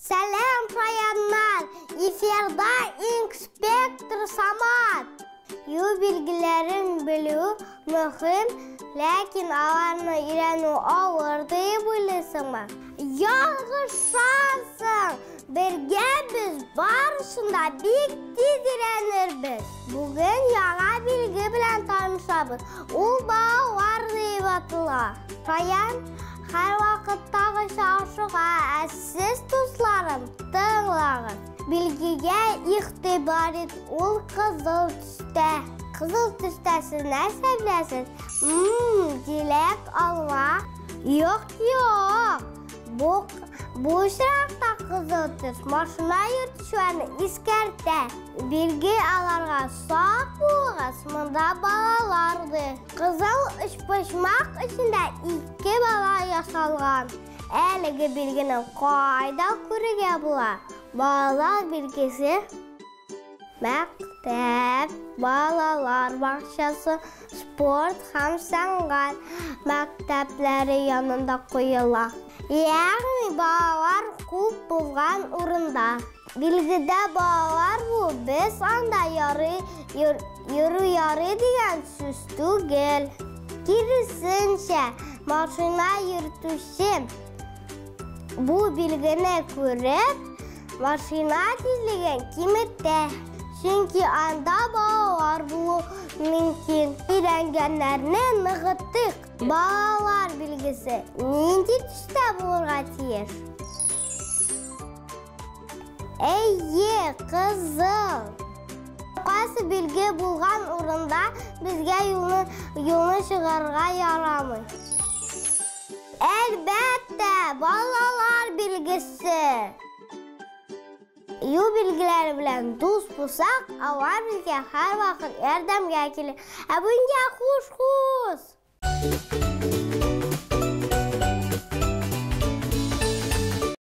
Сәлам, шаяннар! Эфирда инспектор Самат. Юл билгеләрен белү мөһим, ләкин аларны өйрәнү авыр дип уйлыйсыңмы? Ялгышасың! Бергә без барысын да бик тиз өйрәнербез. Бүген яңа билге белән танышабыз. Ул балалар дип атала. Шаян һәрвакыттагыча ашыга, ә сез, дусларым, тыңлагыз. Билгегә игътибар ит, ул кызыл төстә. Кызыл төстә сез нәрсә беләсез? Мм, җиләк, алма. Юк, юк. Бу бу очракта кызыл төс машина йөртүчеләрне искәртә. Билге аларга сак булыгыз, монда балалар ди. Кызыл өчпочмак эчендә ике бала ясалган. Әлеге билгене кайда күрергә була? Балалар билгесе мәктәп, балалар бакчасы, спорт һәм сәнгать мәктәпләре янында куела. Ягъни балалар күп булган урында. Билгедә балалар бу, без анда ярый йөрү ярый дигән сүз түгел. Киресенчә, машина йөртүче бу билгене күреп, машина тизлеген киметә. Чөнки анда балалар булу мөмкин. Өйрәнгәннәрне ныгытыйк. Балалар билгесе нинди төстә булырга тиеш? Әйе, кызыл. Кайсы билге булган урында безгә юлны, юлны чыгарга ярамый? Әлбәттә, балалар билгесе. Юл билгеләре белән дус булсак, алар безгә һәрвакыт ярдәмгә килер. Ә бүгенгә хуш-хуш!